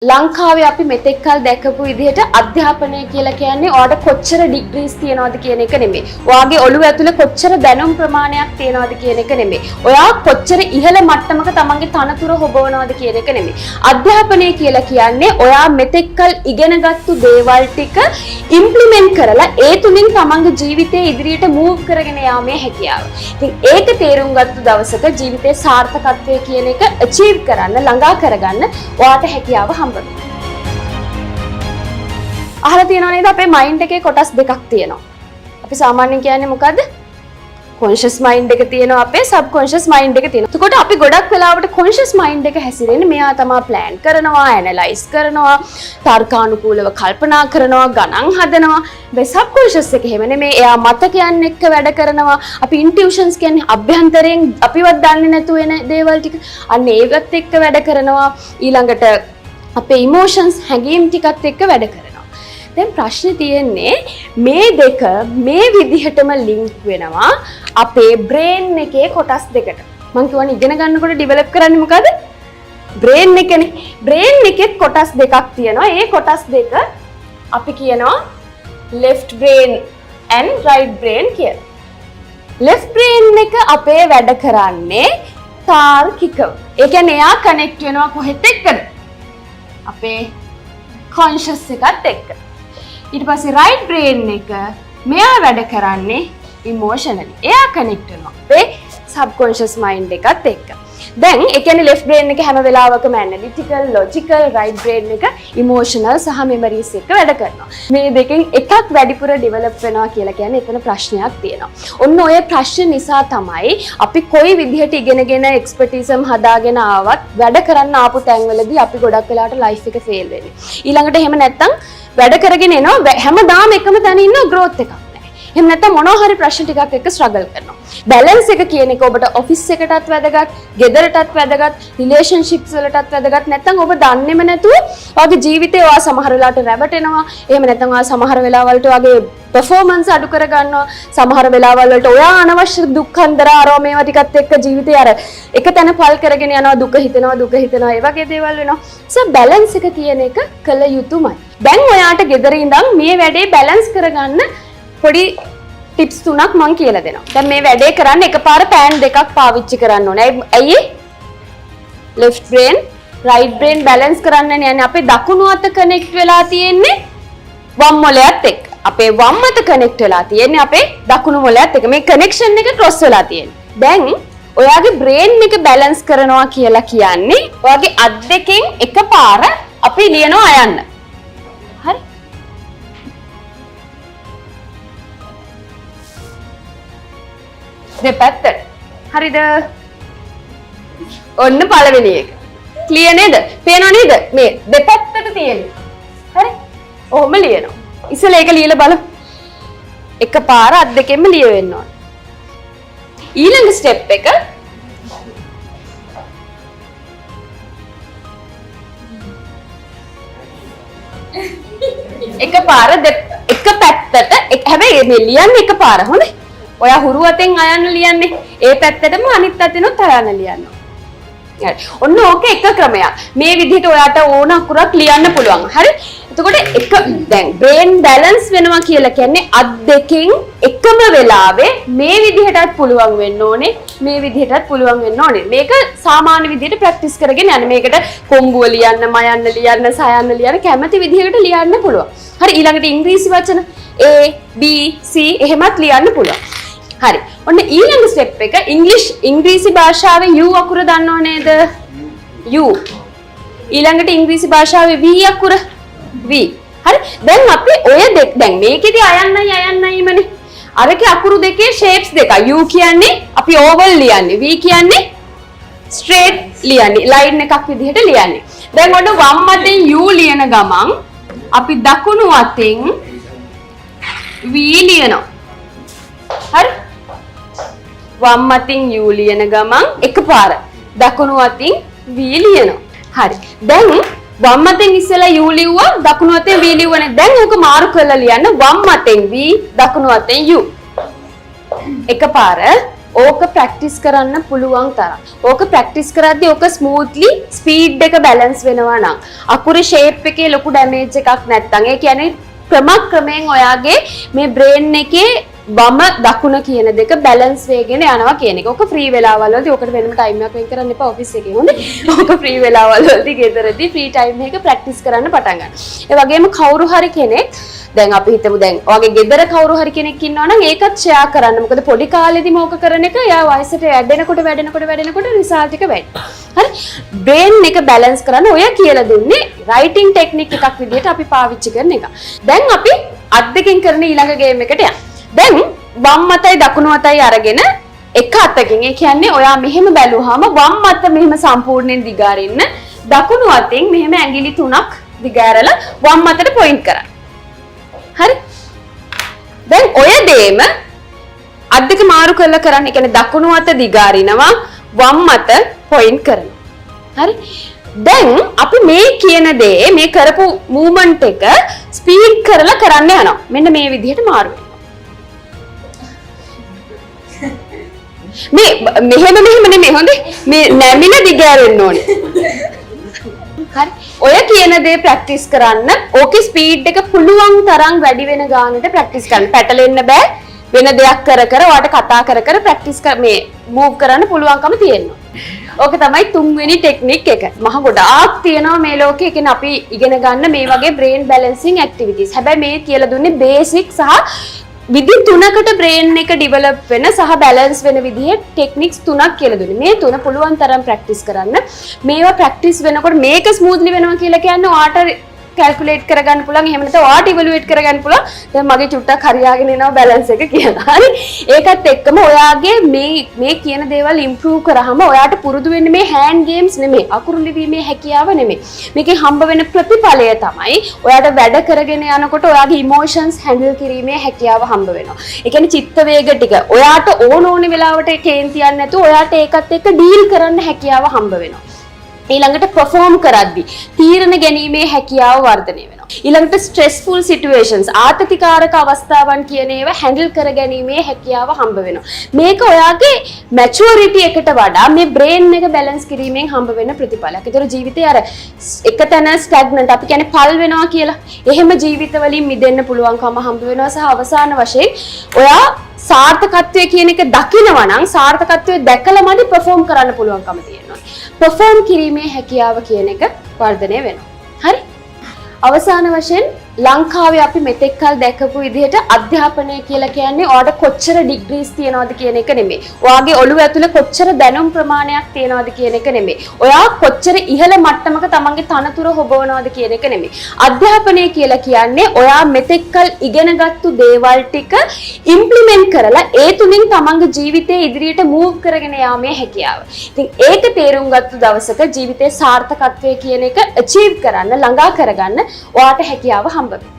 ලංකාවේ අපි මෙතෙක් කල් දැකපු විදිහට අධ්‍යාපනය කියලා කියන්නේ ඔයාට කොච්චර ඩිග්‍රීස් තියනවද කියන එක නෙමෙයි. ඔයාගේ ඔළුව ඇතුලේ කොච්චර දැනුම් ප්‍රමාණයක් තියනවද කියන එක නෙමෙයි. ඔයා කොච්චර ඉහළ මට්ටමක තමන්ගේ තනතුර හොබවනවද කියන එක නෙමෙයි. අධ්‍යාපනය කියලා කියන්නේ ඔයා මෙතෙක් කල් ඉගෙනගත්තු දේවල් ටික ඉම්ප්ලිමන්ට් කරලා ඒ තුලින් තමන්ගේ ජීවිතේ ඉදිරියට මූව් කරගෙන යාමේ හැකියාව. ඉතින් ඒක තේරුම් ගත්තු දවසක ජීවිතේ සාර්ථකත්වය කියන එක අචීව් කරන්න, ළඟා කරගන්න ඔයාට හැකියාව හම්බ වෙනවා. අහලා තියෙනව නේද අපේ මයින්ඩ් එකේ කොටස් දෙකක් තියෙනවා. අපි සාමාන්‍යයෙන් කියන්නේ මොකද්ද? කොන්ෂස් මයින්ඩ් එක තියෙනවා, අපේ සබ්කොන්ෂස් මයින්ඩ් එක තියෙනවා. එතකොට අපි ගොඩක් වෙලාවට කොන්ෂස් මයින්ඩ් එක හැසිරෙන්නේ මෙයා තමා ප්ලෑන් කරනවා, ඇනලයිස් කරනවා, තර්කානුකූලව කල්පනා කරනවා, ගණන් හදනවා. හැබැයි සබ්කොන්ෂස් එක එහෙම නෙමෙයි. එයා මතකයන් එක්ක වැඩ කරනවා. අපි ඉන්ටියුෂන්ස් කියන්නේ අභ්‍යන්තරයෙන් අපිවත් දන්නේ නැතුව එන දේවල් ටික. අන්න ඒවත් එක්ක වැඩ කරනවා. ඊළඟට අපේ ඉමෝෂන්ස් හැඟීම් ටිකත් එක්ක වැඩ කරනවා. දැන් ප්‍රශ්නේ තියෙන්නේ මේ දෙක මේ විදිහටම ලින්ක් වෙනවා අපේ බ්‍රේන් එකේ කොටස් දෙකට. මං කියවනේ ඉගෙන ගන්නකොට ඩෙවලොප් කරන්නේ මොකද? බ්‍රේන් එකනේ. බ්‍රේන් එකේ කොටස් දෙකක් තියෙනවා. ඒ කොටස් දෙක අපි කියනවා left brain and right brain කියලා. Left brain එක අපේ වැඩ කරන්නේ තාර්කිකව. ඒ කියන්නේ එයා කනෙක්ට් වෙනවා කොහෙත් එක්කද? අපේ කොන්ෂස් එකත් එක්ක. ඊට පස්සේ රයිට් බ්‍රේන් එක මෙයා වැඩ කරන්නේ ඉමෝෂනලි. එයා කනෙක්ට් වෙනවා අපේ සබ්කොන්ෂස් මයින්ඩ් එකත් එක්ක. දැන් ඒ කියන්නේ ලෙෆ්ට් බ්‍රේන් එක හැම වෙලාවකම ඇනලිටිකල්, ලොජිකල්, රයිට් බ්‍රේන් එක ඉමෝෂනල් සහ මෙමරිස් එක්ක වැඩ කරනවා. මේ දෙකෙන් එකක් වැඩිපුර ඩෙවලොප් වෙනවා කියලා කියන්නේ එතන ප්‍රශ්නයක් තියෙනවා. ඔන්න ඔය ප්‍රශ්න නිසා තමයි අපි කොයි විදිහට ඉගෙනගෙන එක්ස්පර්ටිසම් හදාගෙන ආවත් වැඩ කරන්න ආපු තැන්වලදී අපි ගොඩක් වෙලාවට ලයිෆ් එක ෆේල් වෙන්නේ. ඊළඟට එහෙම නැත්තම් වැඩ කරගෙන එනවා, හැමදාම එකම තැන ඉන්න, ග්‍රෝත් එකක් නැහැ. එහෙම නැත්තම් මොනවා හරි ප්‍රශ්න ටිකක් එක්ක ස්ට්‍රගල් කරනවා. බැලන්ස් එක කියන එක ඔබට ඔෆිස් එකටත් වැදගත්, ගෙදරටත් වැදගත්, රිලේෂන්ෂිප්ස් වලටත් වැදගත්. නැත්තම් ඔබ දන්නේම නැතුව ඔයාගේ ජීවිතේ ඔයා සමහර වෙලාවට රැවටෙනවා. එහෙම නැත්තම් ඔයා සමහර වෙලාවලට ඔයාගේ පර්ෆෝමන්ස් අඩු කරගන්නවා. සමහර වෙලාවල් වලට ඔයා අනවශ්‍ය දුක් කන්දර අරවා මේවා ටිකත් එක්ක ජීවිතේ අර එක තැන පල් කරගෙන යනවා, දුක හිතෙනවා, දුක හිතෙනවා, ඒ වගේ දේවල් වෙනවා. සෝ බැලන්ස් එක කියන එක කළ යුතුමයි. දැන් ඔයාට ගෙදර ඉඳන් මේ වැඩේ බැලන්ස් කරගන්න පොඩි ටිප්ස් තුනක් මං කියලා දෙනවා. දැන් මේ වැඩේ කරන්න එකපාර පෑන් දෙකක් පාවිච්චි කරන්න ඕනේ. ඇයි ඒ? Left brain, right brain balance කරන්න යන්නේ. අපේ දකුණු අත කනෙක්ට් වෙලා තියෙන්නේ වම් මොලයත් එක්ක. අපේ වම් අත කනෙක්ට් වෙලා තියෙන්නේ අපේ දකුණු මොලයත් එක්ක. මේ කනෙක්ෂන් එක ක්‍රොස් වෙලා තියෙන්නේ. දැන් ඔයාගේ බ්‍රේන් එක බැලන්ස් කරනවා කියලා කියන්නේ ඔයාගේ අත් දෙකෙන් එකපාර අපි ලියනවා අයන්න. හරි? දෙපැත්තට. හරිද? ඔන්න පළවෙනි එක. ක්ලියර් නේද? පේනව නේද? මේ දෙපැත්තට තියෙන්නේ. හරි? ඔහොම ලියනවා. ඉස්සෙල්ලා ඒක ලියලා බලමු. එකපාර අත් දෙකෙන්ම ලියවෙන්න ඕන. ඊළඟ ස්ටෙප් එක එකපාර එක පැත්තට හැබැයි මේ ලියන්නේ එකපාර, හොඳේ. ඔයා හුරු අතෙන් අයන්න ලියන්නේ. ඒ පැත්තටම අනිත් අතිනුත් අයන්න ලියන්න. හරි. ඔන්න ඕක එක ක්‍රමයක්. මේ විදිහට ඔයාට ඕන අකුරක් ලියන්න පුළුවන්. හරි? එතකොට එක දැන් බ්‍රේන් බැලන්ස් වෙනවා කියලා කියන්නේ අත් දෙකෙන් එකම වෙලාවේ මේ විදිහටත් පුළුවන් වෙන්න ඕනේ, මේ විදිහටත් පුළුවන් වෙන්න ඕනේ. මේක සාමාන්‍ය විදිහට ප්‍රැක්ටිස් කරගෙන යන්න. මේකට කොම්බුව ලියන්න, මයන්න ලියන්න, සයන්න ලියන්න, කැමති විදිහකට ලියන්න පුළුවන්. හරි, ඊළඟට ඉංග්‍රීසි වචන A B C එහෙමත් ලියන්න පුළුවන්. හරි. ඔන්න ඊළඟ ස්ටෙප් එක ඉංග්‍රීසි ඉංග්‍රීසි භාෂාවේ U අකුර දන්නව නේද? U. ඊළඟට ඉංග්‍රීසි භාෂාවේ V අකුර, V. හරි. දැන් අපි ඔය දෙක දැන් මේකෙදි අයන්නයි අයන්නයිමනේ. අරකේ අකුරු දෙකේ ෂේප්ස් දෙකයි. U කියන්නේ අපි ඕවල් ලියන්නේ. V කියන්නේ ස්ට්‍රේට් ලියන්නේ. ලයින් එකක් විදිහට ලියන්නේ. දැන් ඔන්න වම් අතෙන් U ලියන ගමන් අපි දකුණු අතෙන් V ලියනවා. හරි? වම් අතින් U ලියන ගමන් එකපාර දකුණු අතින් V ලියනවා. හරි. දැන් වම් අතෙන් ඉස්සෙල්ලා U ලිව්වා, දකුණු අතෙන් V ලිව්වනේ. දැන් ඕක මාරු කරලා ලියන්න, වම් අතෙන් V, දකුණු අතෙන් U. එකපාර ඕක ප්‍රැක්ටිස් කරන්න පුළුවන් තරම්. ඕක ප්‍රැක්ටිස් කරද්දී ඕක ස්මූත්ලි ස්පීඩ් එක බැලන්ස් වෙනවා නම්, අකුරේ ෂේප් එකේ ලොකු ඩැමේජ් එකක් නැත්තම්, ඒ කියන්නේ ක්‍රමක්‍රමයෙන් ඔයාගේ මේ බ්‍රේන් එකේ වම දකුණ කියන දෙක බැලන්ස් වෙගෙන යනවා කියන එක. ඕක ෆ්‍රී වෙලාවල් වලදී, ඕකට වෙනම ටයිම් එකක් වෙන් කරන්න එපා ඔෆිස් එකේ. හොඳේ. ඕක ෆ්‍රී වෙලාවල් වලදී, ගෙදරදී ෆ්‍රී ටයිම් එක ප්‍රැක්ටිස් කරන්න පටන් ගන්න. ඒ වගේම කවුරු හරි කෙනෙක්, දැන් අපි හිතමු දැන් ඔයාගේ ගෙදර කවුරු හරි කෙනෙක් ඉන්නවා නම් ඒකත් ෂෙයා කරන්න. මොකද පොඩි කාලෙදිම ඕක කරන එක එයා වයසට වැඩෙනකොට වැඩෙනකොට වැඩෙනකොට රිසල්ට් එක වැඩි. හරි. බ්‍රේන් එක බැලන්ස් කරන්න ඔය කියලා දුන්නේ රයිටිං ටෙක්නික් එකක් විදිහට අපි පාවිච්චි කරන එක. දැන් අපි අත් දෙකෙන් කරන ඊළඟ ගේම් එකට යමු. දැන් වම් අතයි දකුණු අතයි අරගෙන එක අතකින්, ඒ කියන්නේ ඔයා මෙහෙම බැලුවාම වම් අත මෙහෙම සම්පූර්ණයෙන් දිගාරින්න, දකුණු අතින් මෙහෙම ඇඟිලි තුනක් දිගාරලා වම් අතට පොයින්ට් කරන්න. හරි? දැන් ඔය දේම අත් දෙක මාරු කරලා කරන්න. ඒ කියන්නේ දකුණු අත දිගාරිනවා, වම් අත පොයින්ට් කරනවා. හරි? දැන් අපි මේ කියන දේ, මේ කරපු මූව්මන්ට් එක ස්පීඩ් කරලා කරන්න යනවා. මෙන්න මේ විදිහට මාරු වෙනවා. මේ මෙහෙම මෙහෙම නෙමෙයි, හොඳේ. මේ නැමිලා දිගෑරෙන්න ඕනේ. හරි. ඔය කියන දේ ප්‍රැක්ටිස් කරන්න. ඕකේ ස්පීඩ් එක පුළුවන් තරම් වැඩි වෙන ගානට ප්‍රැක්ටිස් කරන්න. පැටලෙන්න බෑ. වෙන දෙයක් කර කර ඔයාට කතා කර කර ප්‍රැක්ටිස් කර මේ මූව් කරන්න පුළුවන්කම තියෙනවා. ඕක තමයි තුන්වෙනි ටෙක්නික් එක. මහ ගොඩාක් තියෙනවා මේ ලෝකේ. ඒ කියන්නේ අපි ඉගෙන ගන්න මේ වගේ බ්‍රේන් බැලන්සිං ඇක්ටිවිටීස්. හැබැයි මේ කියලා දුන්නේ බේසික් සහ විදි තුනකට බ්‍රේන් එක ඩිවෙලොප් වෙන සහ බැලන්ස් වෙන විදිහේ ටෙක්නික්ස් තුනක් කියලා දුන්නේ. මේ තුන පුළුවන් තරම් ප්‍රැක්ටිස් කරන්න. මේවා ප්‍රැක්ටිස් වෙනකොට මේක ස්මූත්ලි වෙනවා කියලා කියන්නේ ඔයාට කැල්කියුලේට් කරගන්න පුළුවන්. එහෙම නැත්නම් ඔයාට ඉවලුවේට් කරගන්න පුළුවන්. දැන් මගේ චුට්ටක් හරියාගෙන එනවා බැලන්ස් එක කියලා. හරි. ඒකත් එක්කම ඔයාගේ මේ මේ කියන දේවල් ඉම්ප්‍රූව් කරාම ඔයාට පුරුදු වෙන්නේ මේ හෑන්ඩ් ගේම්ස් නෙමෙයි. අකුරු ලිවීමේ හැකියාව නෙමෙයි. මේකෙන් හම්බ වෙන ප්‍රතිඵලය තමයි ඔයාට වැඩ කරගෙන යනකොට ඔයාගේ ඉමෝෂන්ස් හැන්ඩල් කිරීමේ හැකියාව හම්බ වෙනවා. ඒ කියන්නේ චිත්ත වේග ටික ඔයාට ඕන ඕන වෙලාවට කේන්ති යන්නේ නැතුව ඔයාට ඒකත් එක්ක ඩීල් කරන්න හැකියාව හම්බ වෙනවා. ඊළඟට පර්ෆෝම් කරද්දි තීරණ ගැනීමේ හැකියාව වර්ධනය වෙනවා. ඊළඟට ස්ට්‍රෙස්ෆුල් සිටුේෂන්ස්, ආතතිකාරක අවස්ථාවන් කියන ඒවා හැන්ඩල් කර ගැනීමේ හැකියාව හම්බ වෙනවා. මේක ඔයාගේ මැචුරිටි එකට වඩා මේ බ්‍රේන් එක බැලන්ස් කිරීමෙන් හම්බ වෙන ප්‍රතිඵලයක්. ඒතර ජීවිතේ අර එක තැන ස්ටැග්නන්ට්, අපි කියන්නේ පල් වෙනවා කියලා. එහෙම ජීවිත වලින් මිදෙන්න පුළුවන්කම හම්බ වෙනවා සහ අවසාන වශයෙන් ඔයා සාර්ථකත්වය කියන එක දකිනවා නම් සාර්ථකත්වය දැකලා මදි, පර්ෆෝම් කරන්න පුළුවන්කම තියෙනවා. පර්ෆෝම් කිරීමේ හැකියාව කියන එක වර්ධනය වෙනවා. හරි? අවසාන වශයෙන් ලංකාවේ අපි මෙතෙක් කල් දැකපු විදිහට අධ්‍යාපනය කියලා කියන්නේ ඔයාට කොච්චර ඩිග්‍රීස් තියනවද කියන එක නෙමෙයි. ඔයාගේ ඔළුව ඇතුලේ කොච්චර දැනුම් ප්‍රමාණයක් තියනවද කියන එක නෙමෙයි. ඔයා කොච්චර ඉහළ මට්ටමක තමන්ගේ තනතුර හොබවනවද කියන එක නෙමෙයි. අධ්‍යාපනය කියලා කියන්නේ ඔයා මෙතෙක් කල් ඉගෙනගත්තු දේවල් ටික ඉම්ප්ලිමන්ට් කරලා ඒ තුලින් තමන්ගේ ජීවිතේ ඉදිරියට මූව් කරගෙන යාමේ හැකියාව. ඉතින් ඒක තේරුම් ගත්තු දවසක ජීවිතේ සාර්ථකත්වය කියන එක අචීව් කරන්න, ළඟා කරගන්න ඔයාට හැකියාව හම්බ වෙනවා.